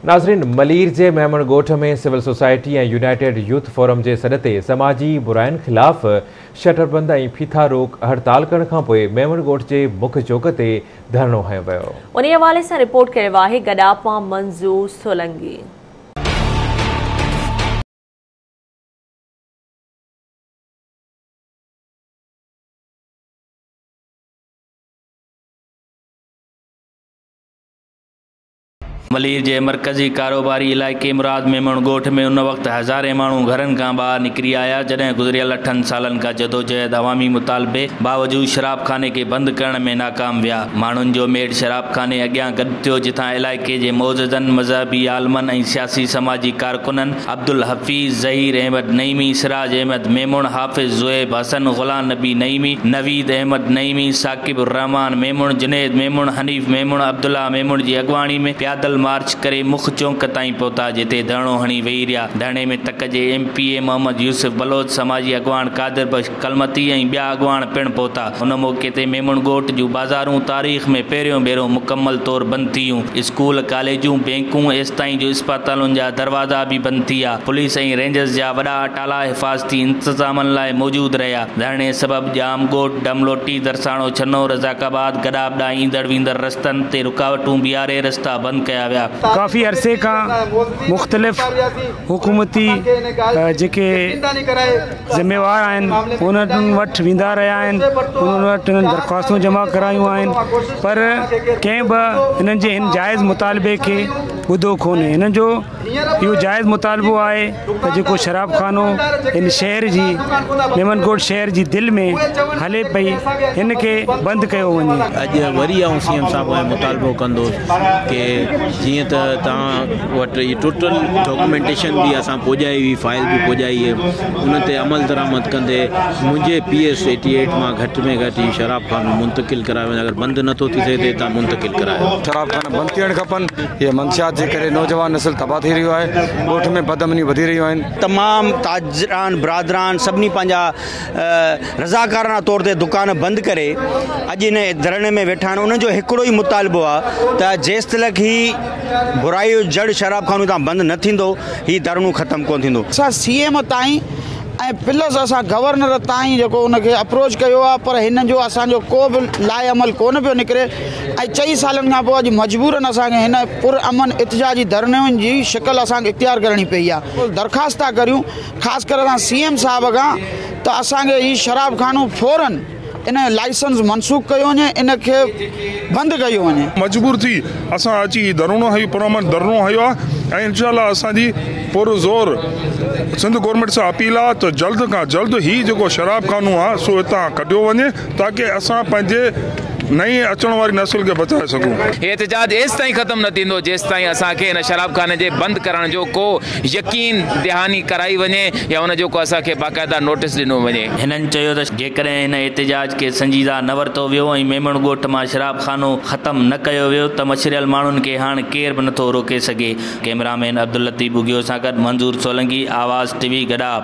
ناظرين ملير جي ميمڻ ڳوٺ ۾ civil society ۽ united youth forum جي سڏ تي سماجي براين خلاف شٽربند ۽ ڦيٿا روڪ هڙتال ڪرڻ کانپوء ميمڻ ڳوٺ جي مک چوڪ تي ڌرڻو هنيو ويو. انهي حوالي سان رپورٽ ڪري رهيو آهي گڏاپ مان منظور سولنگي. ملير جي مرڪزي ڪاروباري علائقي مراد ميمڻ ڳوٺ ۾ ان وقت هزارين ماڻهو گهرن کان ٻاهر نڪري آيا جڏهن گذريل اٺن سالن کان جدوجهد عوامي مطالبي باوجود شراب خاني کي بند ڪرڻ ۾ ناڪام ويا ماڻهن جو ميڙ شراب خاني اڳيان گڏ ٿيو جتان علائقي جي معززن مذهبي عالمن ۽ سياسي سماجي ڪارڪنن عبدالحفيظ ظهير احمد نعيمي سراج احمد ميمڻ حافظ زويب حسن غلام نبي نعيمي نويد احمد نعيمي ثاقب الرحمان ميمڻ جنيد ميمڻ حنيف ميمڻ عبدالله ميمڻ جي اڳواڻي ۾ پيادل مارچ ڪري مک چونڪ تائين پهتا جتي ڌرڻو هڻي ويهي رهيا. ڌرڻي ۾ تڪ جي M P A Muhammad Yousuf Baloch, سماجي اڳواڻ قادر بخش ڪلمتي ۽ ٻيا اڳواڻ پڻ پهتا. ان موقعي تي ميمڻ ڳوٺ جون بازارون تاريخ ۾ پهريون ڀيرو مڪمل طور بند ٿي ويون. اسڪول، ڪاليجون، بينڪون ايستائين جو اسپتالن جا دروازا به بند ٿي ويا. پوليس ۽ رينجرز جا وڏا اٽالا حفاظتي انتظامن لاء موجود رهيا. ڌرڻي سبب ڄام ڳوٺ، ڊملوٽي، درساڻو ڇنو، رزاق آباد، گڏاپ ڏانهن ايندڙ ويندڙ رستن تي رڪاوٽون بيهاري رستا بند ڪيا ويا. ڪافي عرصي کان مختلف حڪومتي جيڪي ذميوار آهن انهن وٽ ويندا رهيا آهن انهن وٽ انهن درخواستون جمع ڪرايون آهن پر ڪنهن به انهن جي هن جائز مطالبي کي ٻڌو ڪونهي انهن جو اهو جائز مطالبو آهي ته جيڪو شراب خانو هن شهر جي ميمن ڪوٽ شهر جي دل ۾ هلي پئي هن کي بند ڪيو وڃي. اڄ وري آئون سي ايم صاحب کان مطالبو ڪندس ڪي جيئن ته توهان وٽ هي ٽوٽل ڊاڪومينٽيشن به اسان پڄائي هئي فائل به پڄائي هئي ان تي عمل درآمد ڪندي منهنجي پي ايس ايٽي ايٽ مان گهٽ ۾ گهٽ هي شراب خانو منتقل ڪرايو وڃي اگر بند نٿو ٿي سگهي ته هتان منتقل ڪرايو. شراب خانا بند ٿيڻ کپن. هي منشيات جي ڪري نوجوان نسل تباهه ٿي رهيو آهي، ڳوٺ ۾ بدامنيون وڌي رهيون آهن. تمام تاجران برادران سڀني پنهنجا رضاڪارانه طور تي دڪان بند ڪري اڄ هن ڌرڻي ۾ ويٺا آهن انهن جو هڪڙو ئي مطالبو آهي ته جيستلڪ هي برائي جو جڙ شراب خانو هتان بند نه ٿيندو هي ڌرڻو ختم ڪونه ٿيندو. اسان سي ايم تائين ۽ پلس اسان گورنر تائين جيڪو ان کي اپروچ ڪيو آهي پر هن جو اسان جو ڪو به لاء عمل ڪونه پيو نڪري ۽ چئي سالن کان پوء اڄ مجبورن اسان کي هن پر امن احتجاجي ڌرڻين جي شڪل اسان کي اختيار ڪرڻي پئي آهي درخواست ٿا ڪريون خاص ڪري اسان سي ايم صاحب کان ته اسان کي هي شراب خانو فورن ان جو لائسنس منسوخ ڪيو وڃي ان کي بند ڪيو وڃي. مجبور ٿي اسان اچي هي ڌرڻو هنيو پرامن ڌرڻو هنيو آهي ۽ انشاء الله اسان جي پر زور سنڌ گورنمينٽ سان اپيل آهي ته جلد کان جلد هي جيڪو شراب خانو آهي سو هتان ڪڍيو وڃي تاڪه اسان پنهنجي نئين اچڻ واري نسل کي بچائي سگهون. هي احتجاج ايستائين ختم نه ٿيندو جيستائين اسان کي هن شراب خاني جي بند ڪرڻ جو ڪو يقين دهاني ڪرائي وڃي يا ان جو ڪو اسان کي باقاعده نوٽيس ڏنو وڃي. هنن چيو ته جيڪڏهن هن احتجاج کي سنجيده نه ورتو ويو ۽ ميمڻ ڳوٺ مان شراب خانو ختم نه ڪيو ويو ته مڇريل ماڻهن کي هاڻ ڪير به نٿو روڪي سگهي. ڪئميرا مين عبداللطيف ٻگهيو سان گڏ منظور سولنگي، آواز ٽي وي، گڏاپ.